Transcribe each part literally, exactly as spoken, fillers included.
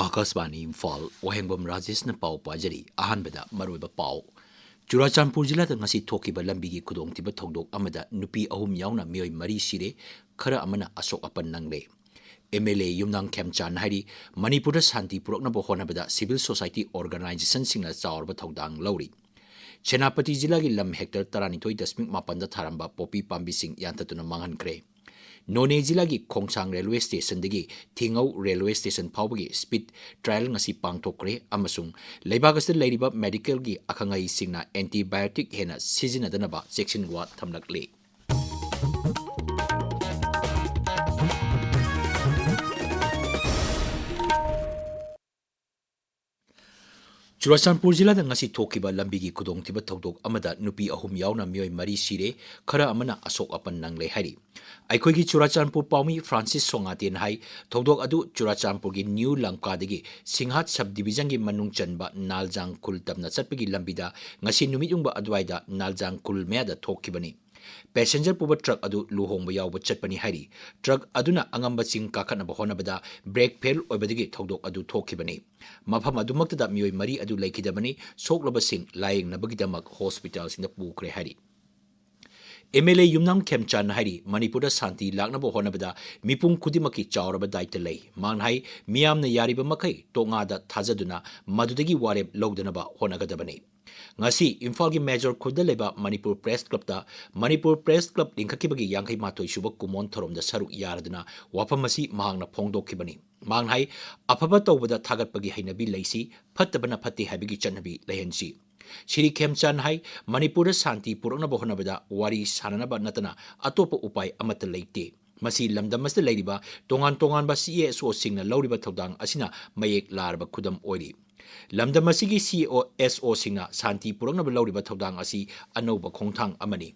ꯑꯀꯥꯁꯕꯥꯅꯤ ꯏꯝꯐꯥꯜ, ꯋꯥꯍꯦꯡꯕꯝ ꯔꯥꯖꯦꯁꯅ ꯄꯥꯎ ꯄꯥꯖꯔꯤ꯫ ꯑꯍꯥꯟꯕꯗ ꯃꯔꯨꯑꯣꯏꯕ ꯄꯥꯎ꯫ ꯆꯨꯔꯥꯆꯥꯟꯄꯨꯔ ꯖꯤꯂꯥꯗ ꯉꯁꯤ ꯊꯣꯛꯈꯤꯕ ꯂꯝꯕꯤꯒꯤ ꯈꯨꯗꯣꯡꯊꯤꯕ ꯊꯧꯗꯣꯛ ꯑꯃꯗ ꯅꯨꯄꯤ ꯑꯍꯨꯝ ꯌꯥꯎꯅ ꯃꯤꯑꯣꯏ ꯃꯔꯤ ꯁꯤꯔꯦ, ꯈꯔ ꯑꯃꯅ ꯑꯁꯣꯛ ꯑꯄꯟ ꯅꯪꯂꯦ꯫ ꯑꯦꯝ ꯑꯦꯜ ꯑꯦ ꯌꯨꯝꯅꯥꯝ ꯈꯦꯝꯆꯥꯟ ꯍꯥꯏꯔꯤ, ꯃꯅꯤꯄꯨꯔꯗ ꯁꯥꯟꯇꯤ ꯄꯨꯔꯛꯅꯕ ꯍꯣꯠꯅꯕꯗ civil society organizationꯁꯤꯡꯅ ꯆꯥꯎꯔꯕ ꯊꯧꯗꯥꯡ ꯂꯧꯔꯤ꯫ ꯁꯦꯅꯥꯄꯇꯤ ꯖꯤꯂꯥꯒꯤ ꯂꯝ ꯍꯦꯛꯇꯔ ꯇꯔꯥꯅꯤꯊꯣꯏ ꯗꯁꯃꯤꯛ ꯃꯥꯄꯟꯗ ꯊꯥꯔꯝꯕ ꯄꯣꯄꯤ ꯄꯥꯝꯕꯤꯁꯤꯡ ꯌꯥꯟꯊꯠꯇꯨꯅ ꯃꯥꯡꯍꯟꯈ꯭ꯔꯦ꯫ ꯅꯣꯅꯦ ꯖꯤꯂꯥꯒꯤ ꯈꯣꯡꯁꯥꯡ ꯔꯦꯜꯋꯦ ꯁ꯭ꯇꯦꯁꯟꯗꯒꯤ ꯊꯤꯡꯉꯧ ꯔꯦꯜꯋꯦ ꯁ꯭ꯇꯦꯁꯟ ꯐꯥꯎꯕꯒꯤ speed trial ꯉꯁꯤ ꯄꯥꯡꯊꯣꯛꯈ꯭ꯔꯦ ꯑꯃꯁꯨꯡ ꯂꯩꯕꯥꯛ ꯑꯁꯤꯗ ꯂꯩꯔꯤꯕ ꯃꯦꯗꯤꯀꯦꯜꯒꯤ ꯑꯈꯪ ꯑꯍꯩꯁꯤꯡꯅ antibiotic ꯍꯦꯟꯅ ꯁꯤꯖꯤꯟꯅꯗꯅꯕ ꯆꯦꯛꯁꯤꯟꯋꯥ ꯊꯝꯂꯛꯂꯤ꯫ ꯆꯨꯔꯥꯆꯥꯟꯄꯨꯔ ꯖꯤꯂꯥꯗ ꯉꯁꯤ ꯊꯣꯛꯈꯤꯕ ꯂꯝꯕꯤꯒꯤ ꯈꯨꯗꯣꯡꯊꯤꯕ ꯊꯧꯗꯣꯛ ꯑꯃꯗ ꯅꯨꯄꯤ ꯑꯍꯨꯝ ꯌꯥꯎꯅ ꯃꯤꯑꯣꯏ ꯃꯔꯤ ꯁꯤꯔꯦ, ꯈꯔ ꯑꯃꯅ ꯑꯁꯣꯛ ꯑꯄꯟ ꯅꯪꯂꯦ ꯍꯥꯏꯔꯤ꯫ ꯑꯩꯈꯣꯏꯒꯤ ꯆꯨꯔꯥꯆꯥꯟꯄꯨꯔ ꯄꯥꯎꯃꯤ ꯐ꯭ꯔꯥꯟꯁꯤꯁ ꯁꯣꯉꯥꯇꯦꯟ ꯍꯥꯏ, ꯊꯧꯗꯣꯛ ꯑꯗꯨ ꯆꯨꯔꯥꯆꯥꯟꯄꯨꯔꯒꯤ ꯅ꯭ꯌꯨ ꯂꯝꯀꯥꯗꯒꯤ ꯁꯤꯡꯍꯥꯠ sub divisionꯒꯤ ꯃꯅꯨꯡ ꯆꯟꯕ ꯅꯥꯜꯖꯥꯡ ꯈꯨꯜ ꯇꯝꯅ ꯆꯠꯄꯒꯤ ꯂꯝꯕꯤꯗ ꯉꯁꯤ ꯅꯨꯃꯤꯠ ꯌꯨꯡꯕ ꯑꯗꯨꯋꯥꯏꯗ ꯅꯥꯜꯖꯥꯡ ꯈꯨꯜ ꯃꯌꯥꯗ ꯊꯣꯛꯈꯤꯕꯅꯤ꯫ Passenger ꯄꯨꯕ truck ꯑꯗꯨ ꯂꯨꯍꯣꯡꯕ ꯌꯥꯎꯕ ꯆꯠꯄꯅꯤ ꯍꯥꯏꯔꯤ꯫ Truck ꯑꯗꯨꯅ ꯑꯉꯝꯕ ꯆꯤꯡ ꯀꯥꯈꯠꯅꯕ ꯍꯣꯠꯅꯕꯗ brake fail ꯑꯣꯏꯕꯗꯒꯤ ꯊꯧꯗꯣꯛ ꯑꯗꯨ ꯊꯣꯛꯈꯤꯕꯅꯤ꯫ ꯃꯐꯝ ꯑꯗꯨꯃꯛꯇꯗ ꯃꯤꯑꯣꯏ ꯃꯔꯤ ꯑꯗꯨ ꯂꯩꯈꯤꯗꯕꯅꯤ꯫ ꯁꯣꯛꯂꯕꯁꯤꯡ ꯂꯥꯌꯦꯡꯅꯕꯒꯤꯗꯃꯛ hospitalꯁꯤꯡꯗ ꯄꯨꯈ꯭ꯔꯦ ꯍꯥꯏꯔꯤ꯫ ꯑꯦꯝ ꯑꯦꯜ ꯑꯦ ꯌꯨꯝꯅꯥꯝ ꯈꯦꯝꯆꯥꯟꯅ ꯍꯥꯏꯔꯤ, ꯃꯅꯤꯄꯨꯔꯗ ꯁꯥꯟꯇꯤ ꯂꯥꯛꯅꯕ ꯍꯣꯠꯅꯕꯗ ꯃꯤꯄꯨꯝ ꯈꯨꯗꯤꯡꯃꯛꯀꯤ ꯆꯥꯎꯔꯕ ꯗꯥꯏꯇ ꯂꯩ꯫ ꯃꯍꯥꯛꯅ ꯍꯥꯏ, ꯃꯤꯌꯥꯝꯅ ꯌꯥꯔꯤꯕ ꯃꯈꯩ ꯇꯣꯉꯥꯗ ꯊꯥꯖꯗꯨꯅ ꯃꯗꯨꯗꯒꯤ ꯋꯥꯔꯦꯞ ꯂꯧꯗꯅꯕ ꯍꯣꯠꯅꯒꯗꯕꯅꯤ꯫ ꯉꯁꯤ ꯏꯝꯐꯥꯜꯒꯤ ꯃꯦꯖꯣꯔ ꯈꯨꯜꯗ ꯂꯩꯕ ꯃꯅꯤꯄꯨꯔ ꯄ꯭ꯔꯦꯁ ꯀ꯭ꯂꯕꯇ ꯃꯅꯤꯄꯨꯔ ꯄ꯭ꯔꯦꯁ ꯀ꯭ꯂꯕ ꯂꯤꯡꯈꯠꯈꯤꯕꯒꯤ ꯌꯥꯡꯈꯩ ꯃꯥꯊꯣꯏ ꯁꯨꯕ ꯀꯨꯃꯣꯟ ꯊꯧꯔꯝꯗ ꯁꯔꯨꯛ ꯌꯥꯔꯗꯨꯅ ꯋꯥꯐꯝ ꯑꯁꯤ ꯃꯍꯥꯛꯅ ꯐꯣꯡꯗꯣꯛꯈꯤꯕꯅꯤ꯫ ꯃꯍꯥꯛꯅ ꯍꯥꯏ, ꯑꯐꯕ ꯇꯧꯕꯗ ꯊꯥꯒꯠꯄꯒꯤ ꯍꯩꯅꯕꯤ ꯂꯩꯁꯤ, ꯐꯠꯇꯕꯅ ꯐꯠꯇꯦ ꯍꯥꯏꯕꯒꯤ ꯆꯠꯅꯕꯤ ꯂꯩꯍꯟꯁꯤ꯫ ꯁꯤꯔꯤ ꯈꯦꯝꯆꯥꯟ ꯍꯥꯏ, ꯃꯅꯤꯄꯨꯔꯗ ꯁꯥꯟꯇꯤ ꯄꯨꯔꯛꯅꯕ ꯍꯣꯠꯅꯕꯗ ꯋꯥꯔꯤ ꯁꯥꯅꯅꯕ ꯅꯠꯇꯅ ꯑꯇꯣꯞꯄ ꯎꯄꯥꯏ ꯑꯃꯠꯇ ꯂꯩꯇꯦ꯫ ꯃꯁꯤ ꯂꯝꯗꯝ ꯑꯁꯤꯗ ꯂꯩꯔꯤꯕ ꯇꯣꯉꯥꯟ ꯇꯣꯉꯥꯟꯕ ꯁꯤ ꯑꯦꯁ ꯑꯣꯁꯤꯡꯅ ꯂꯧꯔꯤꯕ ꯊꯧꯗꯥꯡ ꯑꯁꯤꯅ ꯃꯌꯦꯛ ꯂꯥꯔꯕ ꯈꯨꯗꯝ ꯑꯣꯏꯔꯤ꯫ ꯂꯝꯗꯝ ꯑꯁꯤꯒꯤ ꯁꯤ ꯑꯦꯁ ꯑꯣꯁꯤꯡꯅ ꯁꯥꯟꯇꯤ ꯄꯨꯔꯛꯅꯕ ꯂꯧꯔꯤꯕ ꯊꯧꯗꯥꯡ ꯑꯁꯤ ꯑꯅꯧꯕ ꯈꯣꯡꯊꯥꯡ ꯑꯃꯅꯤ꯫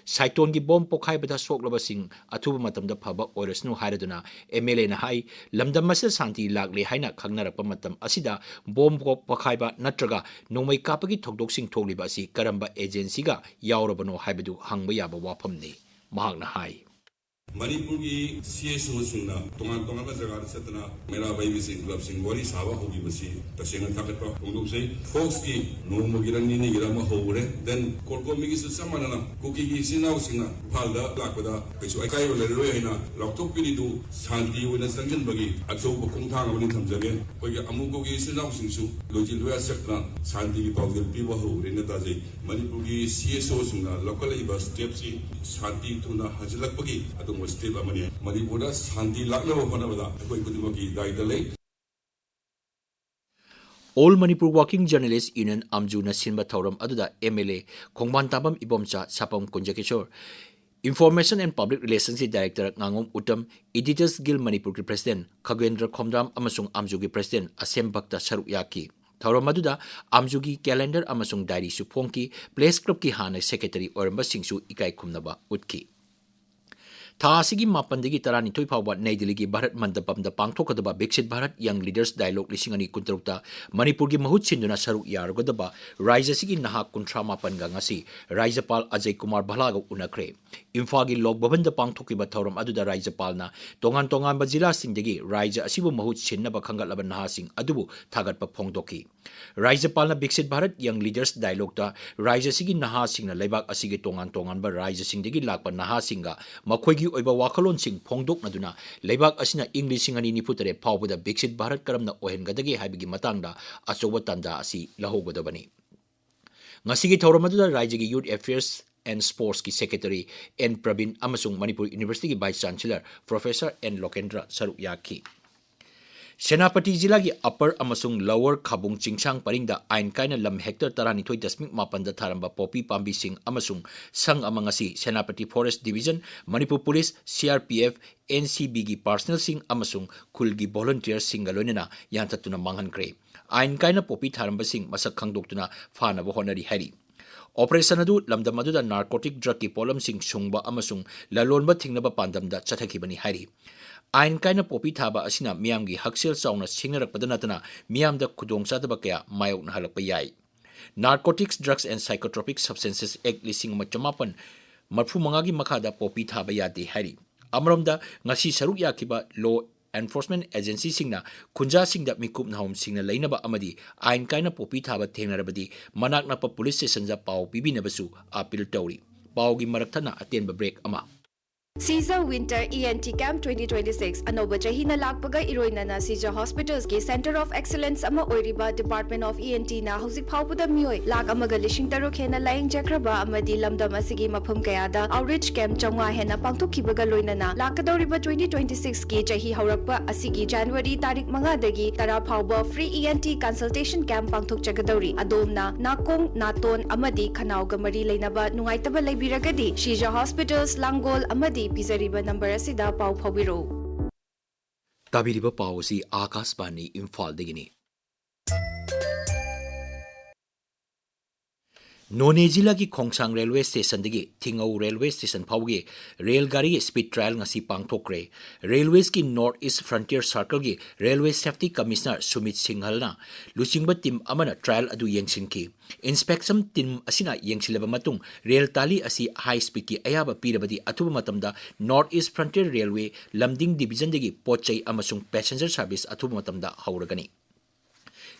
ꯁꯥꯏꯇꯣꯟꯒꯤ ꯕꯣꯝ ꯄꯣꯈꯥꯏꯕꯗ ꯁꯣꯛꯂꯕꯁꯤꯡ ꯑꯊꯨꯕ ꯃꯇꯝꯗ ꯐꯕ ꯑꯣꯏꯔꯁꯅꯨ ꯍꯥꯏꯔꯗꯨꯅ ꯑꯦꯝ ꯑꯦꯜ ꯑꯦꯅ ꯍꯥꯏ, ꯂꯝꯗꯝ ꯑꯁꯤꯗ ꯁꯥꯟꯇꯤ ꯂꯥꯛꯂꯦ ꯍꯥꯏꯅ ꯈꯪꯅꯔꯛꯄ ꯃꯇꯝ ꯑꯁꯤꯗ ꯕꯣꯝ ꯄꯣ-, ꯄꯣꯈꯥꯏꯕ ꯅꯠꯇ꯭ꯔꯒ ꯅꯣꯡꯃꯩ ꯀꯥꯞꯄꯒꯤ ꯊꯧꯗꯣꯛꯁꯤꯡ ꯊꯣꯛꯂꯤꯕ ꯑꯁꯤ ꯀꯔꯝꯕ ꯑꯦꯖꯦꯟꯁꯤꯒ ꯌꯥꯎꯔꯕꯅꯣ ꯍꯥꯏꯕꯗꯨ ꯍꯪꯕ ꯌꯥꯕ ꯋꯥꯐꯝꯅꯤ, ꯃꯍꯥꯛꯅ ꯍꯥꯏ꯫ ꯃꯅꯤꯄꯨꯔꯒꯤ ꯁꯤ ꯑꯦꯁ ꯑꯣꯁꯤꯡꯅ ꯇꯣꯉꯥꯟ ꯇꯣꯉꯥꯟꯕ ꯖꯒꯥꯗ ꯆꯠꯇꯅ ꯃꯩꯔꯥ ꯄꯥꯏꯕꯤꯁꯤꯡ, ꯀ꯭ꯂꯕꯁꯤꯡ ꯋꯥꯔꯤ ꯁꯥꯕ ꯍꯧꯈꯤꯕꯁꯤ ꯇꯁꯦꯡꯅ ꯊꯥꯒꯠꯄ ꯐꯣꯡꯗꯣꯛꯆꯩ꯫ ꯐꯣꯛꯁꯀꯤ ꯅꯣꯡꯃꯒꯤꯔ ꯅꯤꯅꯤꯒꯤꯔ ꯑꯃ ꯍꯧꯈ꯭ꯔꯦ꯫ Then ꯀꯣꯔꯀꯣꯃꯤꯒꯤꯁꯨ ꯆꯞ ꯃꯥꯟꯅꯅ ꯀꯨꯀꯤꯒꯤ ꯏꯆꯤꯟ ꯏꯅꯥꯎꯁꯤꯡꯅ ꯏꯝꯐꯥꯜꯗ ꯂꯥꯛꯄꯗ ꯀꯩꯁꯨ ꯑꯀꯥꯏꯕ ꯂꯩꯔꯔꯣꯏ ꯍꯥꯏꯅ ꯂꯥꯎꯊꯣꯛꯄꯤꯔꯤꯗꯨ ꯁꯥꯟꯇꯤ ꯑꯣꯏꯅ ꯆꯪꯁꯤꯟꯕꯒꯤ ꯑꯆꯧꯕ ꯈꯣꯡꯊꯥꯡ ꯑꯃꯅꯤ ꯊꯝꯖꯒꯦ꯫ ꯑꯩꯈꯣꯏꯒꯤ ꯑꯃꯨꯀꯣꯒꯤ ꯏꯆꯤꯟ ꯏꯅꯥꯎꯁꯤꯡꯁꯨ ꯂꯣꯏꯖꯤꯜ ꯂꯣꯌꯥ ꯆꯠꯇꯅ ꯁꯥꯟꯇꯤꯒꯤ ꯄꯥꯎꯖꯦꯜ ꯄꯤꯕ ꯍꯧꯔꯦꯅ ꯇꯥꯖꯩ꯫ ꯃꯅꯤꯄꯨꯔꯒꯤ ꯁꯤ ꯑꯦꯁ ꯑꯣꯁꯤꯡꯅ ꯂꯧꯈꯠꯂꯛꯏꯕ ꯁ꯭ꯇꯦꯞꯁꯤ ꯁꯥꯟꯇꯤ ꯊꯨꯅ ꯍꯟꯖꯤꯜꯂꯛꯄꯒꯤ ꯑꯗꯨꯒꯨꯝꯕ ꯁ꯭ꯇꯦꯞ ꯑꯃꯅꯤ꯫ ꯃꯅꯤꯄꯨꯔꯗ ꯁꯥꯟꯇꯤ ꯂꯥꯛꯅꯕ ꯍꯣꯠꯅꯕꯗ ꯑꯩꯈꯣꯏ ꯈꯨꯗꯤꯡꯃꯛꯀꯤ ꯗꯥꯏꯇ ꯂꯩ꯫ All Manipur Working Journalist Union, ꯑꯥꯝꯖꯨꯅ ꯁꯤꯟꯕ ꯊꯧꯔꯝ ꯑꯗꯨꯗ M L A Khongbantabam Ibomcha, Sapam Kunjakishor, Information and Public Relationsꯀꯤ Director ꯉꯥꯉꯣꯝ ꯎꯇꯝ, Editors Guild ꯃꯅꯤꯄꯨꯔꯒꯤ President ꯈꯒꯦꯟꯗ꯭ꯔ ꯈꯣꯝꯗ꯭ꯔꯥꯝ ꯑꯃꯁꯨꯡ ꯑꯥꯝꯖꯨꯒꯤ President ꯑꯁꯦꯝ ꯚꯛꯇ ꯁꯔꯨꯛ ꯌꯥꯈꯤ꯫ ꯊꯧꯔꯝ ꯑꯗꯨꯗ ꯑꯥꯝꯖꯨꯒꯤ calendar ꯑꯃꯁꯨꯡ diaryꯁꯨ ꯐꯣꯡꯈꯤ꯫ Press Clubꯀꯤ ꯍꯥꯟꯅ secretary ꯑꯣꯏꯔꯝꯕꯁꯤꯡꯁꯨ ꯏꯀꯥꯏ ꯈꯨꯝꯅꯕ ꯎꯠꯈꯤ꯫ ꯊꯥ ꯑꯁꯤꯒꯤ ꯃꯥꯄꯟꯗꯒꯤ ꯇꯔꯥꯅꯤꯊꯣꯏ ꯐꯥꯎꯕ ꯅꯩ ꯗꯤꯜꯂꯤꯒꯤ ꯚꯥꯔꯠ ꯃꯟꯗꯄꯝꯗ ꯄꯥꯡꯊꯣꯛꯀꯗꯕ ꯕꯤꯛꯁꯤꯠ ꯚꯥꯔꯠ ꯌꯪ ꯂꯤꯗꯔꯁ ꯗꯥꯏꯂꯣꯒ ꯂꯤꯁꯤꯡ ꯑꯅꯤ ꯀꯨꯟꯇꯔꯨꯛꯇ ꯃꯅꯤꯄꯨꯔꯒꯤ ꯃꯍꯨꯠ ꯁꯤꯟꯗꯨꯅ ꯁꯔꯨꯛ ꯌꯥꯔꯨꯒꯗꯕ ꯔꯥꯖ꯭ꯌ ꯑꯁꯤꯒꯤ ꯅꯍꯥ ꯀꯨꯟꯊ꯭ꯔꯥ ꯃꯥꯄꯟꯒ ꯉꯁꯤ ꯔꯥꯖ꯭ꯌꯄꯥꯜ ꯑꯖꯌ ꯀꯨꯃꯥꯔ ꯚꯜꯂꯥꯒ ꯎꯅꯈ꯭ꯔꯦ꯫ ꯏꯝꯐꯥꯜꯒꯤ ꯂꯣꯛ ꯚꯕꯟꯗ ꯄꯥꯡꯊꯣꯛꯈꯤꯕ ꯊꯧꯔꯝ ꯑꯗꯨꯗ ꯔꯥꯖ꯭ꯌꯄꯥꯜꯅ ꯇꯣꯉꯥꯟ ꯇꯣꯉꯥꯟꯕ ꯖꯤꯂꯥꯁꯤꯡꯗꯒꯤ ꯔꯥꯖ꯭ꯌ ꯑꯁꯤꯕꯨ ꯃꯍꯨꯠ ꯁꯤꯟꯅꯕ ꯈꯟꯒꯠꯂꯕ ꯅꯍꯥꯁꯤꯡ ꯑꯗꯨꯕꯨ ꯊꯥꯒꯠꯄ ꯐꯣꯡꯗꯣꯛꯈꯤ꯫ ꯔꯥꯖ꯭ꯌꯄꯥꯜꯅ ꯕꯤꯛꯁꯤꯠ ꯚꯥꯔꯠ ꯌꯪ ꯂꯤꯗꯔꯁ ꯗꯥꯏꯂꯣꯒꯇ ꯔꯥꯖ꯭ꯌ ꯑꯁꯤꯒꯤ ꯅꯍꯥꯁꯤꯡꯅ ꯂꯩꯕꯥꯛ ꯑꯁꯤꯒꯤ ꯇꯣꯉꯥꯟ ꯇꯣꯉꯥꯟꯕ ꯔꯥꯖ꯭ꯌꯁꯤꯡꯗꯒꯤ ꯂꯥꯛꯄ ꯅꯍꯥꯁꯤꯡꯒ ꯃꯈꯣꯏꯒꯤ ꯑꯣꯏꯕ ꯋꯥꯈꯜꯂꯣꯟꯁꯤꯡ ꯐꯣꯡꯗꯣꯛꯅꯗꯨꯅ ꯂꯩꯕꯥꯛ ꯑꯁꯤꯅ ꯏꯪ ꯂꯤꯁꯤꯡ ꯑꯅꯤ ꯅꯤꯐꯨ ꯇꯔꯦꯠ ꯐꯥꯎꯕꯗ ꯕꯤꯛꯁꯤꯠ ꯚꯥꯔꯠ ꯀꯔꯝꯅ ꯑꯣꯏꯍꯟꯒꯗꯒꯦ ꯍꯥꯏꯕꯒꯤ ꯃꯇꯥꯡꯗ ꯑꯆꯧꯕ ꯇꯥꯟꯖꯥ ꯑꯁꯤ ꯂꯧꯍꯧꯒꯗꯕꯅꯤ꯫ ꯉꯁꯤꯒꯤ ꯊꯧꯔꯝ ꯑꯗꯨꯗ ꯔꯥꯖ꯭ꯌꯒꯤ Youth Affairs and Sportsꯀꯤ Secretary ꯑꯦꯟ ꯄ꯭ꯔꯕꯤꯟ ꯑꯃꯁꯨꯡ ꯃꯅꯤꯄꯨꯔ Universityꯒꯤ Vice Chancellor Professor N Lokendra ꯁꯔꯨꯛ ꯌꯥꯈꯤ꯫ ꯁꯦꯅꯥꯄꯇꯤ ꯖꯤꯂꯥꯒꯤ ꯑꯞꯄꯔ ꯑꯃꯁꯨꯡ ꯂꯋꯔ ꯈꯥꯕꯨꯡ ꯆꯤꯡꯁꯥꯡ ꯄꯔꯤꯡꯗ ꯑꯥꯏꯟ ꯀꯥꯏꯅ ꯂꯝ ꯍꯦꯛꯇꯔ ꯇꯔꯥꯅꯤꯊꯣꯏ ꯗꯁꯃꯤꯛ ꯃꯥꯄꯟꯗ ꯊꯥꯔꯝꯕ ꯄꯣꯄꯤ ꯄꯥꯝꯕꯤꯁꯤꯡ ꯑꯃꯁꯨꯡ ꯁꯪ ꯑꯃ ꯉꯁꯤ Senapati Forest Division, Manipur Police, C R P F, N C Bꯒꯤ personnelꯁꯤꯡ ꯑꯃꯁꯨꯡ ꯈꯨꯜꯒꯤ volunteerꯁꯤꯡꯒ ꯂꯣꯏꯅꯅ ꯌꯥꯟꯊꯠꯇꯨꯅ ꯃꯥꯡꯍꯟꯈ꯭ꯔꯦ꯫ ꯑꯥꯏꯟ ꯀꯥꯏꯅ ꯄꯣꯄꯤ ꯊꯥꯔꯝꯕꯁꯤꯡ ꯃꯁꯛ ꯈꯪꯗꯣꯛꯇꯨꯅ ꯐꯥꯅꯕ ꯍꯣꯠꯅꯔꯤ ꯍꯥꯏꯔꯤ꯫ Operation ꯑꯗꯨ ꯂꯝꯗꯝ ꯑꯗꯨꯗ narcotic drugꯀꯤ ꯄꯣꯠꯂꯝꯁꯤꯡ ꯁꯨꯡꯕ ꯑꯃꯁꯨꯡ ꯂꯂꯣꯟꯕ ꯊꯤꯡꯅꯕ ꯄꯥꯟꯗꯝꯗ ꯆꯠꯊꯈꯤꯕꯅꯤ ꯍꯥꯏꯔꯤ꯫ ꯑꯥꯏꯟ ꯀꯥꯏꯅ ꯄꯣꯄꯤ ꯊꯥꯕ ꯑꯁꯤꯅ ꯃꯤꯌꯥꯝꯒꯤ ꯍꯛꯁꯦꯜ ꯆꯥꯎꯅ ꯁꯤꯡꯅꯔꯛꯄꯗ ꯅꯠꯇꯅ ꯃꯤꯌꯥꯝꯗ ꯈꯨꯗꯣꯡꯆꯥꯗꯕ ꯀꯌꯥ ꯃꯥꯌꯣꯛꯅꯍꯜꯂꯛꯄ ꯌꯥꯏ꯫ Narcotics, Drugs and Psychotropic Substances Act ꯂꯤꯁꯤꯡ ꯑꯃ ꯆꯃꯥꯄꯟ ꯃꯔꯤꯐꯨ ꯃꯉꯥꯒꯤ ꯃꯈꯥꯗ ꯄꯣꯄꯤ ꯊꯥꯕ ꯌꯥꯗꯦ ꯍꯥꯏꯔꯤ꯫ ꯑꯃꯔꯣꯝꯗ, ꯉꯁꯤ ꯁꯔꯨꯛ ꯌꯥꯈꯤꯕ law enforcement agencyꯁꯤꯡꯅ ꯈꯨꯟꯖꯥꯁꯤꯡꯗ ꯃꯤꯀꯨꯞ ꯅꯍꯣꯝꯁꯤꯡꯅ ꯂꯩꯅꯕ ꯑꯃꯗꯤ ꯑꯥꯏꯟ ꯀꯥꯏꯅ ꯄꯣꯄꯤ ꯊꯥꯕ ꯊꯦꯡꯅꯔꯕꯗꯤ ꯃꯅꯥꯛ ꯅꯛꯄ ꯄꯨꯂꯤꯁ ꯁ꯭ꯇꯦꯁꯟꯗ ꯄꯥꯎ ꯄꯤꯕꯤꯅꯕꯁꯨ ꯑꯥꯄꯤꯜ ꯇꯧꯔꯤ꯫ ꯄꯥꯎꯒꯤ ꯃꯔꯛ ꯊꯠꯅ ꯑꯇꯦꯟꯕ ꯕ꯭ꯔꯦꯛ ꯑꯃ꯫ ꯁꯤꯖ Winter E N T Camp twenty twenty-six ꯑꯅꯧꯕ ꯆꯍꯤꯅ ꯂꯥꯛꯄꯒ ꯏꯔꯣꯏꯅꯅ ꯁꯤꯖ ꯍꯣꯁꯄꯤꯇꯥꯜꯁꯀꯤ Center of Excellence ꯑꯃ ꯑꯣꯏꯔꯤꯕ Department of E N T ꯅ ꯍꯧꯖꯤꯛ ꯐꯥꯎꯕꯗ ꯃꯤꯑꯣꯏ ꯂꯥꯈ ꯑꯃꯒ ꯂꯤꯁꯤꯡ ꯇꯔꯨꯛ ꯍꯦꯟꯅ ꯂꯥꯌꯦꯡꯖꯈ꯭ꯔꯕ ꯑꯃꯗꯤ ꯂꯝꯗꯝ ꯑꯁꯤꯒꯤ ꯃꯐꯝ ꯀꯌꯥꯗ outreach camp ꯆꯥꯝꯃꯉꯥ ꯍꯦꯟꯅ ꯄꯥꯡꯊꯣꯛꯈꯤꯕꯒ ꯂꯣꯏꯅꯅ ꯂꯥꯛꯀꯗꯧꯔꯤꯕ twenty twenty-six ꯀꯤ ꯆꯍꯤ ꯍꯧꯔꯛꯄ ꯑꯁꯤꯒꯤ January ꯇꯥꯔꯤꯛ ꯃꯉꯥꯗꯒꯤ ꯇꯔꯥ ꯐꯥꯎꯕ free E N T consultation camp ꯄꯥꯡꯊꯣꯛꯆꯒꯗꯧꯔꯤ꯫ ꯑꯗꯣꯝꯅ ꯅꯥꯀꯣꯡ, ꯅꯥꯇꯣꯟ ꯑꯃꯗꯤ ꯈꯅꯥꯎꯒ ꯃꯔꯤ ꯂꯩꯅꯕ ꯅꯨꯡꯉꯥꯏꯇꯕ ꯂꯩꯕꯤꯔꯒꯗꯤ ꯁꯤꯖ ꯍꯣꯁꯄꯤꯇꯥꯜꯁ, ꯂꯥꯡꯒꯣꯜ ꯑꯃꯗꯤ ꯄꯤꯖꯔꯤꯕ ꯅꯝꯕꯔ ꯑꯁꯤꯗ ꯄꯥꯎ ꯐꯥꯎꯕꯤꯔꯛꯎ꯫ ꯇꯥꯕꯤꯔꯤꯕ ꯄꯥꯎ ꯑꯁꯤ ꯑꯥꯀꯥꯁꯕꯥꯅꯤ ꯏꯝꯐꯥꯜꯗꯒꯤꯅꯤ꯫ ꯅꯣꯅꯦ ꯖꯤꯂꯥꯒꯤ ꯈꯣꯡꯁꯥꯡ ꯔꯦꯜꯋꯦ ꯁ꯭ꯇꯦꯁꯟꯗꯒꯤ ꯊꯤꯡꯉꯧ ꯔꯦꯜꯋꯦ ꯁ꯭ꯇꯦꯁꯟ ꯐꯥꯎꯕꯒꯤ ꯔꯦꯜ ꯒꯥꯔꯤꯒꯤ speed trial ꯉꯁꯤ ꯄꯥꯡꯊꯣꯛꯈ꯭ꯔꯦ꯫ ꯔꯦꯜꯋꯦꯁꯀꯤ North East Frontier Circleꯒꯤ ꯔꯦꯜꯋꯦ ꯁꯦꯐꯇꯤ ꯀꯃꯤꯁꯅꯔ ꯁꯨꯃꯤꯠ ꯁꯤꯡꯍꯜꯅ ꯂꯨꯆꯤꯡꯕ ꯇꯤꯝ ꯑꯃꯅ trial ꯑꯗꯨ ꯌꯦꯡꯁꯤꯟꯈꯤ꯫ Inspection ꯇꯤꯝ ꯑꯁꯤꯅ ꯌꯦꯡꯁꯤꯜꯂꯕ ꯃꯇꯨꯡ ꯔꯦꯜ ꯇꯥꯂꯤ ꯑꯁꯤ high speedꯀꯤ ꯑꯌꯥꯕ ꯄꯤꯔꯕꯗꯤ ꯑꯊꯨꯕ ꯃꯇꯝꯗ North East Frontier Railway ꯂꯝꯗꯤꯡ divisionꯗꯒꯤ ꯄꯣꯠ ꯆꯩ ꯑꯃꯁꯨꯡ passenger service ꯑꯊꯨꯕ ꯃꯇꯝꯗ ꯍꯧꯔꯒꯅꯤ꯫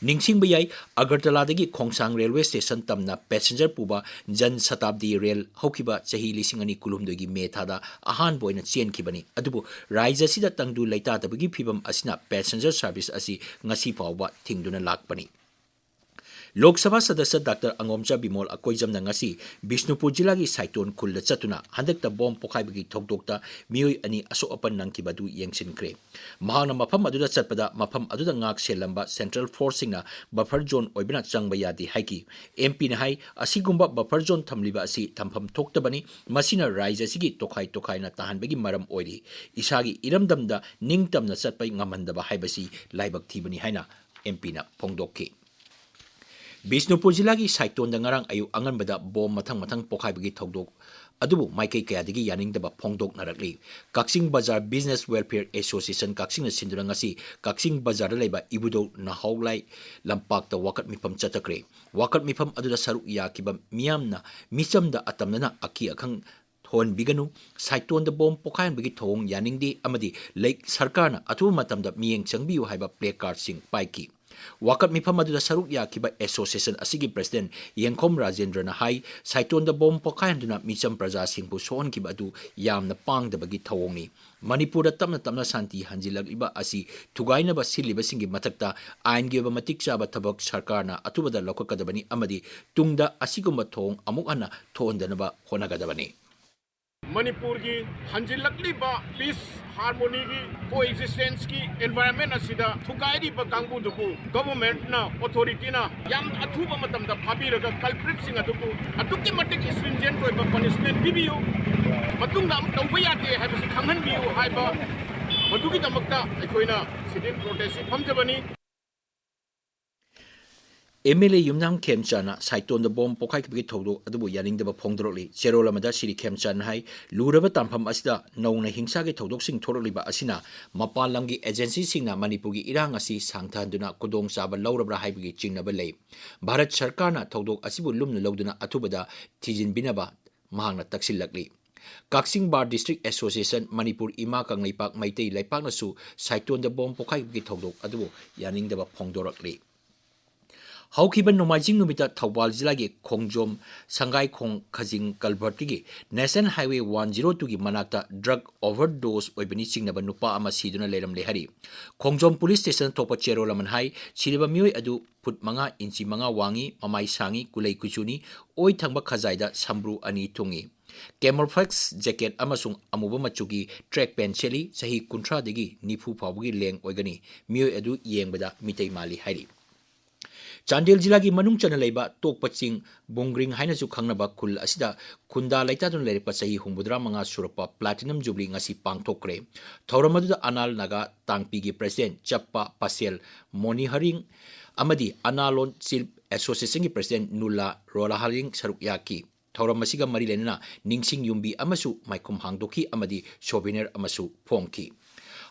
ꯅꯤꯡꯁꯤꯡꯕ ꯌꯥꯏ, ꯑꯒꯔꯇꯂꯥꯗꯒꯤ ꯈꯣꯡꯁꯥꯡ ꯔꯦꯜꯋꯦ ꯁ꯭ꯇꯦꯁꯟ ꯇꯝꯅ passenger ꯄꯨꯕ ꯖꯟ ꯁꯇꯥꯕꯗꯤ ꯔꯦꯜ ꯍꯧꯈꯤꯕ ꯆꯍꯤ ꯂꯤꯁꯤꯡ ꯑꯅꯤ ꯀꯨꯟꯍꯨꯝꯗꯣꯏꯒꯤ ꯃꯦ ꯊꯥꯗ ꯑꯍꯥꯟꯕ ꯑꯣꯏꯅ ꯆꯦꯟꯈꯤꯕꯅꯤ꯫ ꯑꯗꯨꯕꯨ ꯔꯥꯖ꯭ꯌ ꯑꯁꯤꯗ ꯇꯪꯗꯨ ꯂꯩꯇꯥꯗꯕꯒꯤ ꯐꯤꯚꯝ ꯑꯁꯤꯅ passenger service ꯑꯁꯤ ꯉꯁꯤ ꯐꯥꯎꯕ ꯊꯤꯡꯗꯨꯅ ꯂꯥꯛꯄꯅꯤ꯫ ꯂꯣꯛ ꯁꯚꯥ ꯁꯗꯁ꯭ꯌ ꯗꯥꯛꯇꯔ ꯑꯉꯣꯝꯆꯥ ꯕꯤꯃꯣꯜ ꯑꯀꯣꯏꯖꯝꯅ ꯉꯁꯤ ꯕꯤꯁꯅꯨꯄꯨꯔ ꯖꯤꯂꯥꯒꯤ ꯁꯥꯏꯇꯣꯟ ꯈꯨꯜꯗ ꯆꯠꯇꯨꯅ ꯍꯟꯗꯛꯇ ꯕꯣꯝ ꯄꯣꯈꯥꯏꯕꯒꯤ ꯊꯧꯗꯣꯛꯇ ꯃꯤꯑꯣꯏ ꯑꯅꯤ ꯑꯁꯣꯛ ꯑꯄꯟ ꯅꯪꯈꯤꯕ ꯑꯗꯨ ꯌꯦꯡꯁꯤꯟꯈ꯭ꯔꯦ꯫ ꯃꯍꯥꯛꯅ ꯃꯐꯝ ꯑꯗꯨꯗ ꯆꯠꯄꯗ ꯃꯐꯝ ꯑꯗꯨꯗ ꯉꯥꯛ ꯁꯦꯜꯂꯝꯕ central forceꯁꯤꯡꯅ buffer zone ꯑꯣꯏꯕꯅ ꯆꯪꯕ ꯌꯥꯗꯦ ꯍꯥꯏꯈꯤ꯫ ꯑꯦꯝ ꯄꯤꯅ ꯍꯥꯏ, ꯑꯁꯤꯒꯨꯝꯕ buffer zone ꯊꯝꯂꯤꯕ ꯑꯁꯤ ꯊꯝꯐꯝ ꯊꯣꯛꯇꯕꯅꯤ, ꯃꯁꯤꯅ ꯔꯥꯖ꯭ꯌ ꯑꯁꯤꯒꯤ ꯇꯣꯈꯥꯏ ꯇꯣꯈꯥꯏꯅ ꯇꯥꯍꯟꯕꯒꯤ ꯃꯔꯝ ꯑꯣꯏꯔꯤ꯫ ꯏꯁꯥꯒꯤ ꯏꯔꯝꯗꯝꯗ ꯅꯤꯡꯇꯝꯅ ꯆꯠꯄ ꯉꯝꯍꯟꯗꯕ ꯍꯥꯏꯕꯁꯤ ꯂꯥꯏꯕꯛ ꯊꯤꯕꯅꯤ ꯍꯥꯏꯅ ꯑꯦꯝ ꯄꯤꯅ ꯐꯣꯡꯗꯣꯛꯈꯤ꯫ ꯕꯤꯁꯅꯨꯄꯨꯔ ꯖꯤꯂꯥꯒꯤ ꯁꯥꯏꯇꯣꯟꯗ ꯉꯔꯥꯡ ꯑꯌꯨꯛ ꯑꯉꯟꯕꯗ ꯕꯣꯝ ꯃꯊꯪ ꯃꯊꯪ ꯄꯣꯈꯥꯏꯕꯒꯤ ꯊꯧꯗꯣꯛ ꯑꯗꯨꯕꯨ ꯃꯥꯏꯀꯩ ꯀꯌꯥꯗꯒꯤ ꯌꯥꯅꯤꯡꯗꯕ ꯐꯣꯡꯗꯣꯛꯅꯔꯛꯂꯤ꯫ ꯀꯛꯆꯤꯡ ꯕꯖꯥꯔ Business Welfare Association ꯀꯛꯆꯤꯡꯅ ꯁꯤꯟꯗꯨꯅ ꯉꯁꯤ ꯀꯛꯆꯤꯡ ꯕꯖꯥꯔꯗ ꯂꯩꯕ ꯏꯕꯨꯙꯧ ꯅꯥꯍꯥꯎꯂꯥꯏ ꯂꯝꯄꯥꯛꯇ ꯋꯥꯀꯠ ꯃꯤꯐꯝ ꯆꯠꯊꯈ꯭ꯔꯦ꯫ ꯋꯥꯀꯠ ꯃꯤꯐꯝ ꯑꯗꯨꯗ ꯁꯔꯨꯛ ꯌꯥꯈꯤꯕ ꯃꯤꯌꯥꯝꯅ ꯃꯤꯆꯝꯗ ꯑꯇꯝꯅꯅ ꯑꯀꯤ ꯑꯈꯪ ꯊꯣꯛꯍꯟꯕꯤꯒꯅꯨ, ꯁꯥꯏꯇꯣꯟꯗ ꯕꯣꯝ ꯄꯣꯈꯥꯏꯍꯟꯕꯒꯤ ꯊꯧꯑꯣꯡ ꯌꯥꯅꯤꯡꯗꯦ ꯑꯃꯗꯤ ꯂꯩ-, ꯁꯔꯀꯥꯔꯅ ꯑꯊꯨꯕ ꯃꯇꯝꯗ ꯃꯤꯠꯌꯦꯡ ꯆꯪꯕꯤꯌꯨ ꯍꯥꯏꯕ placardꯁꯤꯡ ꯄꯥꯏꯈꯤ꯫ ꯋꯥꯀꯠ ꯃꯤꯐꯝ ꯑꯗꯨꯗ ꯁꯔꯨꯛ ꯌꯥꯈꯤꯕ association ꯑꯁꯤꯒꯤ president ꯌꯦꯡꯈꯣꯝ ꯔꯥꯖꯦꯟꯗ꯭ꯔꯅ ꯍꯥꯏ, ꯁꯥꯏꯇꯣꯟꯗ ꯕꯣꯝ ꯄꯣꯈꯥꯏꯍꯟꯗꯨꯅ ꯃꯤꯆꯝ ꯄ꯭ꯔꯖꯥꯁꯤꯡꯕꯨ ꯁꯣꯛꯍꯟꯈꯤꯕ ꯑꯗꯨ ꯌꯥꯝꯅ ꯄꯥꯡꯗꯕꯒꯤ ꯊꯧꯑꯣꯡꯅꯤ꯫ ꯃꯅꯤꯄꯨꯔꯗ ꯇꯞꯅ ꯇꯞꯅ ꯁꯥꯟꯇꯤ ꯍꯟꯖꯤꯜꯂꯛꯂꯤꯕ ꯑꯁꯤ ꯊꯨꯒꯥꯏꯅꯕ ꯁꯤꯜꯂꯤꯕꯁꯤꯡꯒꯤ ꯃꯊꯛꯇ ꯑꯥꯏꯟꯒꯤ ꯑꯣꯏꯕ ꯃꯇꯤꯛ ꯆꯥꯕ ꯊꯕꯛ ꯁꯔꯀꯥꯔꯅ ꯑꯊꯨꯕꯗ ꯂꯧꯈꯠꯀꯗꯕꯅꯤ ꯑꯃꯗꯤ ꯇꯨꯡꯗ ꯑꯁꯤꯒꯨꯝꯕ ꯊꯧꯑꯣꯡ ꯑꯃꯨꯛ ꯍꯟꯅ ꯊꯣꯛꯍꯟꯗꯅꯕ ꯍꯣꯠꯅꯒꯗꯕꯅꯤ꯫ ꯃꯅꯤꯄꯨꯔꯒꯤ ꯍꯟꯖꯤꯜꯂꯛꯂꯤꯕ peace, harmonyꯒꯤ, coexistenceꯀꯤ environment ꯑꯁꯤꯗ ꯊꯨꯒꯥꯏꯔꯤꯕ ꯀꯥꯡꯕꯨꯗꯨꯕꯨ governmentꯅ, authorityꯅ ꯌꯥꯝ ꯑꯊꯨꯕ ꯃꯇꯝꯗ ꯐꯥꯕꯤꯔꯒ culpritꯁꯤꯡ ꯑꯗꯨꯕꯨ ꯑꯗꯨꯛꯀꯤ ꯃꯇꯤꯛ stringent ꯑꯣꯏꯕ punishment ꯄꯤꯕꯤꯌꯨ, ꯃꯇꯨꯡꯗ ꯑꯃꯨꯛ ꯇꯧꯕ ꯌꯥꯗꯦ ꯍꯥꯏꯕꯁꯤ ꯈꯪꯍꯟꯕꯤꯌꯨ ꯍꯥꯏꯕ, ꯃꯗꯨꯒꯤꯗꯃꯛꯇ ꯑꯩꯈꯣꯏꯅ sit-in protestꯁꯤ ꯐꯝꯖꯕꯅꯤ꯫ MLA ꯌꯨꯝꯅꯥꯝ ꯈꯦꯝꯆꯥꯟꯅ ꯁꯥꯏꯇꯣꯟꯗ ꯕꯣꯝ ꯄꯣꯈꯥꯏꯈꯤꯕꯒꯤ ꯊꯧꯗꯣꯛ ꯑꯗꯨꯕꯨ ꯌꯥꯅꯤꯡꯗꯕ ꯐꯣꯡꯗꯣꯔꯛꯂꯤ꯫ ꯆꯦꯔꯣꯜ ꯑꯃꯗ ꯁ꯭ꯔꯤ ꯈꯦꯝꯆꯥꯟꯅ ꯍꯥꯏ, ꯂꯨꯔꯕ ꯇꯥꯟꯐꯝ ꯑꯁꯤꯗ ꯅꯧꯅ ꯍꯤꯡꯁꯥꯒꯤ ꯊꯧꯗꯣꯛꯁꯤꯡ ꯊꯣꯛꯂꯛꯂꯤꯕ ꯑꯁꯤꯅ ꯃꯄꯥꯟ ꯂꯝꯒꯤ agencyꯁꯤꯡꯅ ꯃꯅꯤꯄꯨꯔꯒꯤ ꯏꯔꯥꯡ ꯑꯁꯤ ꯁꯥꯡꯊꯍꯟꯗꯨꯅ ꯈꯨꯗꯣꯡꯆꯥꯕ ꯂꯧꯔꯕ꯭ꯔꯥ ꯍꯥꯏꯕꯒꯤ ꯆꯤꯡꯅꯕ ꯂꯩ꯫ ꯚꯥꯔꯠ ꯁꯔꯀꯥꯔꯅ ꯊꯧꯗꯣꯛ ꯑꯁꯤꯕꯨ ꯂꯨꯝꯅ ꯂꯧꯗꯨꯅ ꯑꯊꯨꯕꯗ ꯊꯤꯖꯤꯟꯕꯤꯅꯕ ꯃꯍꯥꯛꯅ ꯇꯛꯁꯤꯜꯂꯛꯂꯤ꯫ ꯀꯛꯆꯤꯡ ꯕꯥꯔ ꯗꯤꯁꯇ꯭ꯔꯤꯛ ꯑꯦꯁꯣꯁꯤꯌꯦꯁꯟ, ꯃꯅꯤꯄꯨꯔ ꯏꯃꯥ ꯀꯪꯂꯩꯄꯥꯛ ꯃꯩꯇꯩ ꯂꯩꯄꯥꯛꯅꯁꯨ ꯁꯥꯏꯇꯣꯟꯗ ꯕꯣꯝ ꯄꯣꯈꯥꯏꯕꯒꯤ ꯊꯧꯗꯣꯛ ꯑꯗꯨꯕꯨ ꯌꯥꯅꯤꯡꯗꯕ ꯐꯣꯡꯗꯣꯔꯛꯂꯤ꯫ ꯍꯧꯈꯤꯕ ꯅꯣꯡꯃꯥꯏꯖꯤꯡ ꯅꯨꯃꯤꯠꯇ ꯊꯧꯕꯥꯜ ꯖꯤꯂꯥꯒꯤ ꯈꯣꯡꯖꯣꯝ ꯁꯪꯒꯥꯏꯈꯣꯡ ꯈꯖꯤꯡ culvertꯀꯤ National Highway one zero twoꯒꯤ ꯃꯅꯥꯛꯇ drug overdose ꯑꯣꯏꯕꯅꯤ ꯆꯤꯡꯅꯕ ꯅꯨꯄꯥ ꯑꯃ ꯁꯤꯗꯨꯅ ꯂꯩꯔꯝꯂꯦ ꯍꯥꯏꯔꯤ꯫ ꯈꯣꯡꯖꯣꯝ police station ꯊꯣꯛꯄ ꯆꯦꯔꯣꯜ ꯑꯃꯅ ꯍꯥꯏ, ꯁꯤꯔꯕ ꯃꯤꯑꯣꯏ ꯑꯗꯨ ꯐꯨꯠ ꯃꯉꯥ ꯏꯟꯆꯤ ꯃꯉꯥ ꯋꯥꯡꯉꯤ, ꯃꯃꯥꯏ ꯁꯥꯡꯉꯤ, ꯀꯨꯂꯩ ꯀꯨꯆꯨꯅꯤ, ꯑꯣꯏ ꯊꯪꯕ ꯈꯖꯥꯏꯗ ꯁꯝꯕ꯭ꯔꯨ ꯑꯅꯤ ꯊꯨꯡꯉꯤ꯫ Camouflage jacket ꯑꯃꯁꯨꯡ ꯑꯃꯨꯕ ꯃꯆꯨꯒꯤ track pant ꯁꯦꯠꯂꯤ, ꯆꯍꯤ ꯀꯨꯟꯊ꯭ꯔꯥꯗꯒꯤ ꯅꯤꯐꯨ ꯐꯥꯎꯕꯒꯤ ꯂꯦꯡ ꯑꯣꯏꯒꯅꯤ꯫ ꯃꯤꯑꯣꯏ ꯑꯗꯨ ꯌꯦꯡꯕꯗ ꯃꯤꯇꯩ ꯃꯥꯜꯂꯤ ꯍꯥꯏꯔꯤ꯫ ꯆꯥꯟꯗꯦꯜ ꯖꯤꯂꯥꯒꯤ ꯃꯅꯨꯡ ꯆꯟꯅ ꯂꯩꯕ ꯇꯣꯛꯄ ꯆꯤꯡ ꯕꯨꯡꯒ꯭ꯔꯤꯡ ꯍꯥꯏꯅꯁꯨ ꯈꯪꯅꯕ ꯈꯨꯜ ꯑꯁꯤꯗ ꯈꯨꯟꯗꯥ ꯂꯩꯇꯥꯗꯨꯅ ꯂꯩꯔꯛꯄ ꯆꯍꯤ ꯍꯨꯝꯐꯨꯇꯔꯥ ꯃꯉꯥ ꯁꯨꯔꯛꯄ Platinum Jubilee ꯉꯁꯤ ꯄꯥꯡꯊꯣꯛꯈ꯭ꯔꯦ꯫ ꯊꯧꯔꯝ ꯑꯗꯨꯗ ꯑꯅꯥꯜ ꯅꯥꯒꯥ ꯇꯥꯡꯄꯤꯒꯤ president ꯆꯞꯄ ꯄꯥꯁꯦꯜ ꯃꯣꯅꯤꯍꯔꯤꯡ ꯑꯃꯗꯤ ꯑꯅꯥ ꯂꯣꯟ ꯆꯤꯜ associationꯒꯤ president ꯅꯨꯂꯥ ꯔꯣꯂꯥꯍꯔꯤꯡ ꯁꯔꯨꯛ ꯌꯥꯈꯤ꯫ ꯊꯧꯔꯝ ꯑꯁꯤꯒ ꯃꯔꯤ ꯂꯩꯅꯅ ꯅꯤꯡꯁꯤꯡ ꯌꯨꯝꯕꯤ ꯑꯃꯁꯨ ꯃꯥꯏꯈꯨꯝ ꯍꯥꯡꯗꯣꯛꯈꯤ ꯑꯃꯗꯤ souvenir ꯑꯃꯁꯨ ꯐꯣꯡꯈꯤ꯫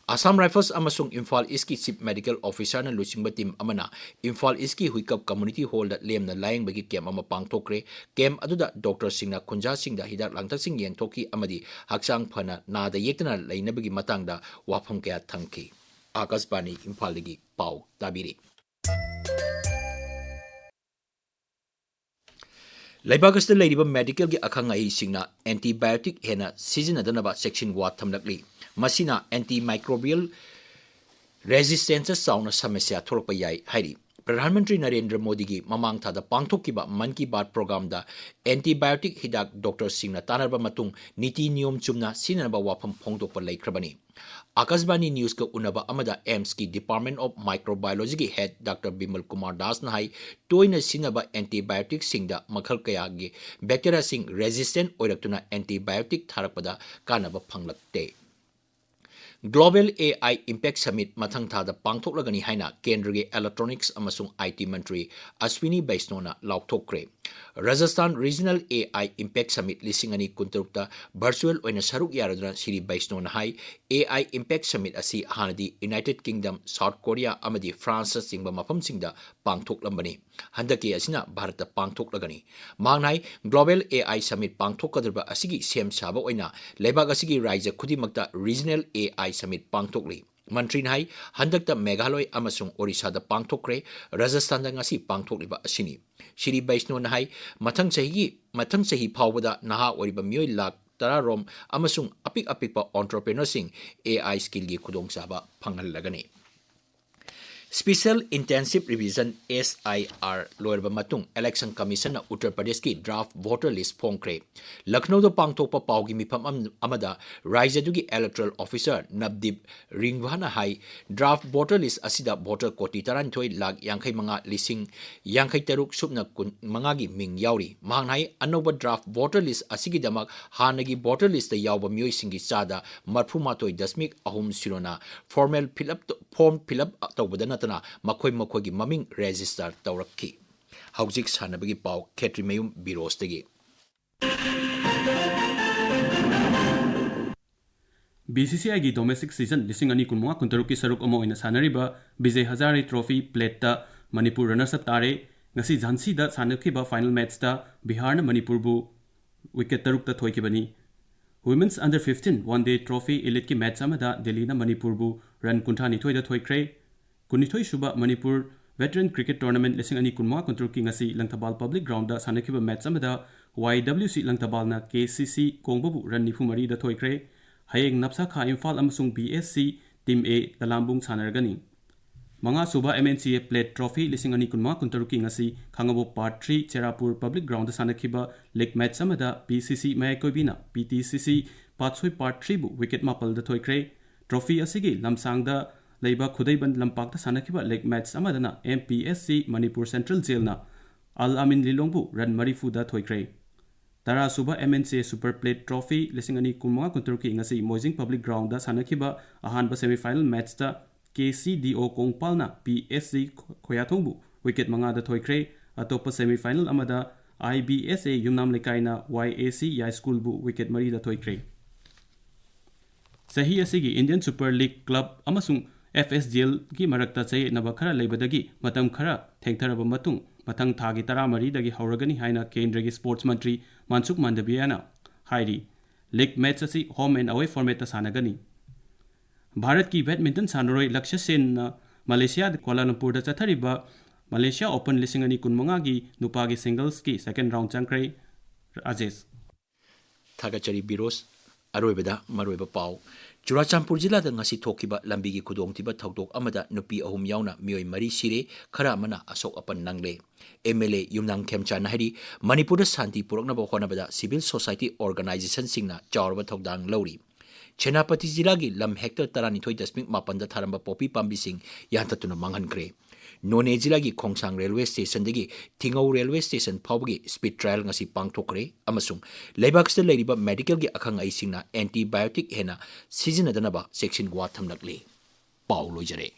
Assam Rifles ꯑꯃꯁꯨꯡ ꯏꯝꯐꯥꯜ ꯏꯁꯀꯤ Chief Medical Officerꯅ ꯂꯨꯆꯤꯡꯕ team ꯑꯃꯅ ꯏꯝꯐꯥꯜ ꯏꯁꯀꯤ ꯍꯨꯏꯀꯞ Community Hallꯗ ꯂꯦꯝꯅ ꯂꯥꯌꯦꯡꯕꯒꯤ camp ꯑꯃ ꯄꯥꯡꯊꯣꯛꯈ꯭ꯔꯦ꯫ Camp ꯑꯗꯨꯗ doctorꯁꯤꯡꯅ ꯈꯨꯟꯖꯥꯁꯤꯡꯗ ꯍꯤꯗꯥꯛ ꯂꯥꯡꯊꯛꯁꯤꯡ ꯌꯦꯡꯊꯣꯛꯈꯤ ꯑꯃꯗꯤ ꯍꯛꯆꯥꯡ ꯐꯅ ꯅꯥꯗ ꯌꯦꯛꯇꯅ ꯂꯩꯅꯕꯒꯤ ꯃꯇꯥꯡꯗ ꯋꯥꯐꯝ ꯀꯌꯥ ꯊꯝꯈꯤ꯫ ꯑꯀꯥꯁꯕꯥꯅꯤ ꯏꯝꯐꯥꯜꯗꯒꯤ ꯄꯥꯎ ꯇꯥꯕꯤꯔꯤ꯫ ꯂꯩꯕꯥꯛ ꯑꯁꯤꯗ ꯂꯩꯔꯤꯕ medicalꯒꯤ ꯑꯈꯪ ꯑꯍꯩꯁꯤꯡꯅ antibiotic ꯍꯦꯟꯅ ꯁꯤꯖꯤꯟꯅꯗꯅꯕ ꯆꯦꯛꯁꯤꯟ ꯋꯥ ꯊꯝꯂꯛꯂꯤ꯫ ꯃꯁꯤꯅ antimicrobial resistance ꯆꯥꯎꯅ ꯁꯃꯁ꯭ꯌꯥ ꯊꯣꯛꯂꯛꯄ ꯌꯥꯏ ꯍꯥꯏꯔꯤ꯫ ꯄ꯭ꯔꯙꯥꯟ ꯃꯟꯇ꯭ꯔꯤ ꯅꯔꯦꯟꯗ꯭ꯔ ꯃꯣꯗꯤꯒꯤ ꯃꯃꯥꯡ ꯊꯥꯗ ꯄꯥꯡꯊꯣꯛꯈꯤꯕ ꯃꯟ ꯀꯤ ꯕꯥꯠ programꯗ antibiotic ꯍꯤꯗꯥꯛ doctorꯁꯤꯡꯅ ꯇꯥꯟꯅꯔꯕ ꯃꯇꯨꯡ ꯅꯤꯇꯤ ꯅꯤꯌꯣꯝ ꯆꯨꯝꯅ ꯁꯤꯖꯤꯟꯅꯅꯕ ꯋꯥꯐꯝ ꯐꯣꯡꯗꯣꯛꯄ ꯂꯩꯈ꯭ꯔꯕꯅꯤ꯫ ꯑꯀꯥꯁꯕꯥꯅꯤ Newsꯀ ꯎꯅꯕ ꯑꯃꯗ AIIMSꯀꯤ Department of Microbiologyꯒꯤ head Doctor Bimal Kumar ꯗꯥꯁꯅ ꯍꯥꯏ, ꯇꯣꯏꯅ ꯁꯤꯖꯤꯟꯅꯕ antibioticꯁꯤꯡꯗ ꯃꯈꯜ ꯀꯌꯥꯒꯤ bacteriaꯁꯤꯡ resistant ꯑꯣꯏꯔꯛꯇꯨꯅ antibiotic ꯊꯥꯔꯛꯄꯗ ꯀꯥꯟꯅꯕ ꯐꯪꯂꯛꯇꯦ꯫ Global AI Impact Summit ꯃꯊꯪ ꯊꯥꯗ ꯄꯥꯡꯊꯣꯛꯂꯒꯅꯤ ꯍꯥꯏꯅ ꯀꯦꯟꯗ꯭ꯔꯒꯤ Electronics ꯑꯃꯁꯨꯡ IT Mantri Aswini ꯕꯩꯁꯅꯣꯅ ꯂꯥꯎꯊꯣꯛꯈ꯭ꯔꯦ꯫ Rajasthan Regional AI Impact Summit ꯂꯤꯁꯤꯡ ꯑꯅꯤ ꯀꯨꯟꯇꯔꯨꯛꯇ virtual ꯑꯣꯏꯅ ꯁꯔꯨꯛ ꯌꯥꯔꯗꯨꯅ ꯁ꯭ꯔꯤ ꯕꯩꯁꯅꯣꯅ ꯍꯥꯏ, AI Impact Summit ꯑꯁꯤ ꯍꯥꯟꯅꯗꯤ United Kingdom, South Korea ꯑꯃꯗꯤ Franceꯅꯆꯤꯡꯕ ꯃꯐꯝꯁꯤꯡꯗ ꯄꯥꯡꯊꯣꯛꯂꯝꯕꯅꯤ꯫ ꯍꯟꯗꯛꯀꯤ ꯑꯁꯤꯅ ꯚꯥꯔꯠꯇ ꯄꯥꯡꯊꯣꯛꯂꯒꯅꯤ꯫ ꯃꯍꯥꯛꯅ ꯍꯥꯏ, Global AI Summit ꯄꯥꯡꯊꯣꯛꯀꯗꯧꯔꯤꯕ ꯑꯁꯤꯒꯤ ꯁꯦꯝ ꯁꯥꯕ ꯑꯣꯏꯅ ꯂꯩꯕꯥꯛ ꯑꯁꯤꯒꯤ ꯔꯥꯖ꯭ꯌ ꯈꯨꯗꯤꯡꯃꯛꯇ Regional AI Summit ꯄꯥꯡꯊꯣꯛꯂꯤ꯫ ꯃꯟꯇ꯭ꯔꯤꯅ ꯍꯥꯏ, ꯍꯟꯗꯛꯇ ꯃꯦꯘꯥꯂꯣꯏ ꯑꯃꯁꯨꯡ ꯑꯣꯔꯤꯁꯥꯗ ꯄꯥꯡꯊꯣꯛꯈ꯭ꯔꯦ, ꯔꯥꯖꯁꯊꯥꯟꯗ ꯉꯁꯤ ꯄꯥꯡꯊꯣꯛꯂꯤꯕ ꯑꯁꯤꯅꯤ꯫ ꯁ꯭ꯔꯤ ꯕꯩꯁꯅꯣꯅ ꯍꯥꯏ, ꯃꯊꯪ ꯆꯍꯤꯒꯤ, ꯃꯊꯪ ꯆꯍꯤ ꯐꯥꯎꯕꯗ ꯅꯍꯥ ꯑꯣꯏꯔꯤꯕ ꯃꯤꯑꯣꯏ ꯂꯥꯈ ꯇꯔꯥ ꯔꯣꯝ ꯑꯃꯁꯨꯡ ꯑꯄꯤꯛ ꯑꯄꯤꯛꯄ entrepreneurꯁꯤꯡ AI skillꯒꯤ ꯈꯨꯗꯣꯡꯆꯥꯕ ꯐꯪꯍꯜꯂꯒꯅꯤ꯫ Special Intensive Revision, SIR, ꯂꯣꯏꯔꯕ ꯃꯇꯨꯡ Election Commissionꯅ ꯎꯠꯇꯔ ꯄ꯭ꯔꯗꯦꯁꯀꯤ draft voter list ꯐꯣꯡꯈ꯭ꯔꯦ꯫ ꯂꯈꯅꯧꯗ ꯄꯥꯡꯊꯣꯛꯄ ꯄꯥꯎꯒꯤ ꯃꯤꯐꯝ ꯑꯃ-, ꯑꯃꯗ ꯔꯥꯖ꯭ꯌ ꯑꯗꯨꯒꯤ electoral officer ꯅꯕꯗꯤꯞ ꯔꯤꯡꯚꯥꯅ ꯍꯥꯏ, draft voter list ꯑꯁꯤꯗ voter ꯀꯣꯇꯤ ꯇꯔꯥꯅꯤꯊꯣꯏ ꯂꯥꯈ ꯌꯥꯡꯈꯩ ꯃꯉꯥ ꯂꯤꯁꯤꯡ ꯌꯥꯡꯈꯩ ꯇꯔꯨꯛ ꯁꯨꯞꯅ ꯀꯨꯟ ꯃꯉꯥꯒꯤ ꯃꯤꯡ ꯌꯥꯎꯔꯤ꯫ ꯃꯍꯥꯛꯅ ꯍꯥꯏ, ꯑꯅꯧꯕ draft voter list ꯑꯁꯤꯒꯤꯗꯃꯛ ꯍꯥꯟꯅꯒꯤ voter listꯇ ꯌꯥꯎꯕ ꯃꯤꯑꯣꯏꯁꯤꯡꯒꯤ ꯆꯥꯗ ꯃꯔꯐꯨ ꯃꯥꯊꯣꯏ ꯗꯁꯃꯤꯛ ꯑꯍꯨꯝ ꯁꯤꯅꯣꯅ formal fill up, form fill up ꯇꯧꯕꯗ ꯅꯠꯇꯅ ꯃꯈꯣꯏ ꯃꯈꯣꯏꯒꯤ ꯃꯃꯤꯡ register ꯇꯧꯔꯛꯈꯤ꯫ ꯍꯧꯖꯤꯛ ꯁꯥꯟꯅꯕꯒꯤ ꯄꯥꯎ, ꯈꯦꯇ꯭ꯔꯤꯃꯌꯨꯝ ꯕꯤꯔꯣꯁꯇꯒꯤ꯫ ꯕꯤ ꯁꯤ ꯁꯤ ꯑꯥꯏꯒꯤ domestic season ꯂꯤꯁꯤꯡ ꯑꯅꯤ ꯀꯨꯟꯃꯉꯥ ꯀꯨꯟꯇꯔꯨꯛꯀꯤ ꯁꯔꯨꯛ ꯑꯃ ꯑꯣꯏꯅ ꯁꯥꯟꯅꯔꯤꯕ Bijay ꯍꯖꯥꯔꯦ trophy plateꯇ Manipur runners up ꯇꯥꯔꯦ꯫ ꯉꯁꯤ ꯖꯥꯟꯁꯤꯗ ꯁꯥꯟꯅꯈꯤꯕ final matchꯇ ꯕꯤꯍꯥꯔꯅ ꯃꯅꯤꯄꯨꯔꯕꯨ wicket ꯇꯔꯨꯛꯇ ꯊꯣꯏꯈꯤꯕꯅꯤ꯫ Women's under fifteen one day trophy eliteꯀꯤ match ꯑꯃꯗ ꯗꯦꯜꯂꯤꯅ ꯃꯅꯤꯄꯨꯔꯕꯨ run ꯀꯨꯟꯊ꯭ꯔꯥ ꯅꯤꯊꯣꯏꯗ ꯊꯣꯏꯈ꯭ꯔꯦ꯫ ꯀꯨꯟꯅꯤꯊꯣꯏ ꯁꯨꯕ ꯃꯅꯤꯄꯨꯔ Veteran Cricket Tournament ꯂꯤꯁꯤꯡ ꯑꯅꯤ ꯀꯨꯟꯃꯉꯥ ꯀꯨꯟꯇꯔꯨꯛꯀꯤ ꯉꯁꯤ ꯂꯪꯊꯕꯥꯜ Public Groundꯗ ꯁꯥꯟꯅꯈꯤꯕ match ꯑꯃꯗ ꯋꯥꯏ ꯗꯕ꯭ꯂꯤꯎ ꯁꯤ ꯂꯪꯊꯕꯥꯜꯅ ꯀꯦ ꯁꯤ ꯁꯤ ꯀꯣꯡꯕꯕꯨ run ꯅꯤꯐꯨ ꯃꯔꯤꯗ ꯊꯣꯏꯈ꯭ꯔꯦ꯫ ꯍꯌꯦꯡ ꯅꯞꯁꯥꯈꯥ ꯏꯝꯐꯥꯜ ꯑꯃꯁꯨꯡ B S C Team A ꯂꯂꯥꯝꯕꯨꯡ ꯁꯥꯟꯅꯔꯒꯅꯤ꯫ ꯃꯉꯥ ꯁꯨꯕ ꯑꯦꯝ ꯑꯦꯟ ꯁꯤ ꯑꯦ Plate Trophy ꯂꯤꯁꯤꯡ ꯑꯅꯤ ꯀꯨꯟꯃꯉꯥ ꯀꯨꯟꯇꯔꯨꯛꯀꯤ ꯉꯁꯤ ꯈꯥꯉꯕꯣꯛ Part Three ꯆꯦꯔꯥꯄꯨꯔ Public Groundꯗ ꯁꯥꯟꯅꯈꯤꯕ league match ꯑꯃꯗ ꯄꯤ ꯁꯤ ꯁꯤ ꯃꯌꯥꯏꯀꯣꯏꯕꯤꯅ ꯄꯤ ꯇꯤ ꯁꯤ ꯁꯤ ꯄꯥꯠꯁꯣꯏ Part Threeꯕꯨ wicket ꯃꯥꯄꯜꯗ ꯊꯣꯏꯈ꯭ꯔꯦ꯫ Trophy ꯑꯁꯤꯒꯤ ꯂꯝꯁꯥꯡꯗ ꯂꯩꯕ ꯈꯨꯗꯩꯕꯟ ꯂꯝꯄꯥꯛꯇ ꯁꯥꯟꯅꯈꯤꯕ league match ꯑꯃꯗꯅ M P S C Manipur Central Jailꯅ ꯑꯜ ꯑꯃꯤꯟ ꯂꯤꯂꯣꯡꯕꯨ run ꯃꯔꯤꯐꯨꯗ ꯊꯣꯏꯈ꯭ꯔꯦ꯫ ꯇꯔꯥ ꯁꯨꯕ ꯑꯦꯝ ꯑꯦꯟ ꯁꯤ ꯑꯦ Super Plate Trophy ꯂꯤꯁꯤꯡ ꯑꯅꯤ ꯀꯨꯟꯃꯉꯥ ꯀꯨꯟꯇꯔꯨꯛꯀꯤ ꯉꯁꯤ ꯃꯣꯏꯖꯤꯡ Public Groundꯗ ꯁꯥꯟꯅꯈꯤꯕ ꯑꯍꯥꯟꯕ semi final matchꯇ ꯀꯦ ꯁꯤ ꯗꯤ ꯑꯣ ꯀꯣꯡꯄꯥꯜꯅ ꯄꯤ ꯑꯦꯁ ꯁꯤ ꯈꯣꯌꯥꯊꯣꯡꯕꯨ wicket ꯃꯉꯥꯗ ꯊꯣꯏꯈ꯭ꯔꯦ꯫ ꯑꯇꯣꯞꯄ semi final ꯑꯃꯗ ꯑꯥꯏ ꯕꯤ ꯑꯦꯁ ꯑꯦ ꯌꯨꯝꯅꯥꯝ ꯂꯩꯀꯥꯏꯅ ꯋꯥꯏ ꯑꯦ ꯁꯤ ꯌꯥꯏꯁ꯭ꯀꯨꯜꯕꯨ wicket ꯃꯔꯤꯗ ꯊꯣꯏꯈ꯭ꯔꯦ꯫ ꯆꯍꯤ ꯑꯁꯤꯒꯤ Indian Super League club ꯑꯃꯁꯨꯡ ꯑꯦꯐ ꯑꯦꯁ ꯗꯤ ꯑꯦꯜꯒꯤ ꯃꯔꯛꯇ ꯆꯌꯦꯠꯅꯕ ꯈꯔ ꯂꯩꯕꯗꯒꯤ ꯃꯇꯝ ꯈꯔ ꯊꯦꯡꯊꯔꯕ ꯃꯇꯨꯡ, ꯃꯊꯪ ꯊꯥꯒꯤ ꯇꯔꯥꯃꯔꯤꯗꯒꯤ ꯍꯧꯔꯒꯅꯤ ꯍꯥꯏꯅ ꯀꯦꯟꯗ꯭ꯔꯒꯤ sports ꯃꯟꯇ꯭ꯔꯤ ꯃꯟꯁꯨꯈ ꯃꯥꯟꯗꯕꯤꯌꯥꯅ ꯍꯥꯏꯔꯤ꯫ League match ꯑꯁꯤ home and away formatꯇ ꯁꯥꯟꯅꯒꯅꯤ꯫ ꯚꯥꯔꯠꯀꯤ badminton ꯁꯥꯟꯅꯔꯣꯏ ꯂꯛꯁ꯭ꯌ ꯁꯦꯟꯅ ꯃꯂꯦꯁꯤꯌꯥꯗ ꯀ꯭ꯋꯥꯂꯥꯂꯝꯄꯨꯔꯗ ꯆꯠꯊꯔꯤꯕ Malaysia Open ꯂꯤꯁꯤꯡ ꯑꯅꯤ ꯀꯨꯟꯃꯉꯥꯒꯤ ꯅꯨꯄꯥꯒꯤ singlesꯀꯤ second round ꯆꯪꯈ꯭ꯔꯦ꯫ ꯔꯥꯖꯦꯁ꯫ ꯊꯥꯒꯠꯆꯔꯤ ꯕꯤꯔꯣꯁ꯫ ꯑꯔꯣꯏꯕꯗ ꯃꯔꯨꯑꯣꯏꯕ ꯄꯥꯎ꯫ ꯆꯨꯔꯥꯆꯥꯟꯄꯨꯔ ꯖꯤꯂꯥꯗ ꯉꯁꯤ ꯊꯣꯛꯈꯤꯕ ꯂꯝꯕꯤꯒꯤ ꯈꯨꯗꯣꯡꯊꯤꯕ ꯊꯧꯗꯣꯛ ꯑꯃꯗ ꯅꯨꯄꯤ ꯑꯍꯨꯝ ꯌꯥꯎꯅ ꯃꯤꯑꯣꯏ ꯃꯔꯤ ꯁꯤꯔꯦ, ꯈꯔ ꯑꯃꯅ ꯑꯁꯣꯛ ꯑꯄꯟ ꯅꯪꯂꯦ꯫ ꯑꯦꯝ ꯑꯦꯜ ꯑꯦ ꯌꯨꯝꯅꯥꯝ ꯈꯦꯝꯆꯥꯟꯅ ꯍꯥꯏꯔꯤ, ꯃꯅꯤꯄꯨꯔꯗ ꯁꯥꯟꯇꯤ ꯄꯨꯔꯛꯅꯕ ꯍꯣꯠꯅꯕꯗ civil society organizationꯁꯤꯡꯅ ꯆꯥꯎꯔꯕ ꯊꯧꯗꯥꯡ ꯂꯧꯔꯤ꯫ ꯁꯦꯅꯥꯄꯇꯤ ꯖꯤꯂꯥꯒꯤ ꯂꯝ hectare ꯇꯔꯥꯅꯤꯊꯣꯏ ꯗꯁꯃꯤꯛ ꯃꯥꯄꯟꯗ ꯊꯥꯔꯝꯕ ꯄꯣꯄꯤ ꯄꯥꯝꯕꯤꯁꯤꯡ ꯌꯥꯟꯊꯠꯇꯨꯅ ꯃꯥꯡꯍꯟꯈ꯭ꯔꯦ꯫ ꯅꯣꯅꯦ ꯖꯤꯂꯥꯒꯤ ꯈꯣꯡꯁꯥꯡ railway stationꯗꯒꯤ ꯊꯤꯉꯧ railway station ꯐꯥꯎꯕꯒꯤ speed trial ꯉꯁꯤ ꯄꯥꯡꯊꯣꯛꯈ꯭ꯔꯦ ꯑꯃꯁꯨꯡ ꯂꯩꯕꯥꯛꯁꯤꯗ ꯂꯩꯔꯤꯕ medicalꯒꯤ ꯑꯈꯪ ꯑꯍꯩꯁꯤꯡꯅ antibiotic ꯍꯦꯟꯅ ꯁꯤꯖꯤꯟꯅꯗꯅꯕ ꯆꯦꯛꯁꯤꯟ ꯋꯥ ꯊꯝꯂꯛꯂꯤ꯫ ꯄꯥꯎ ꯂꯣꯏꯖꯔꯦ꯫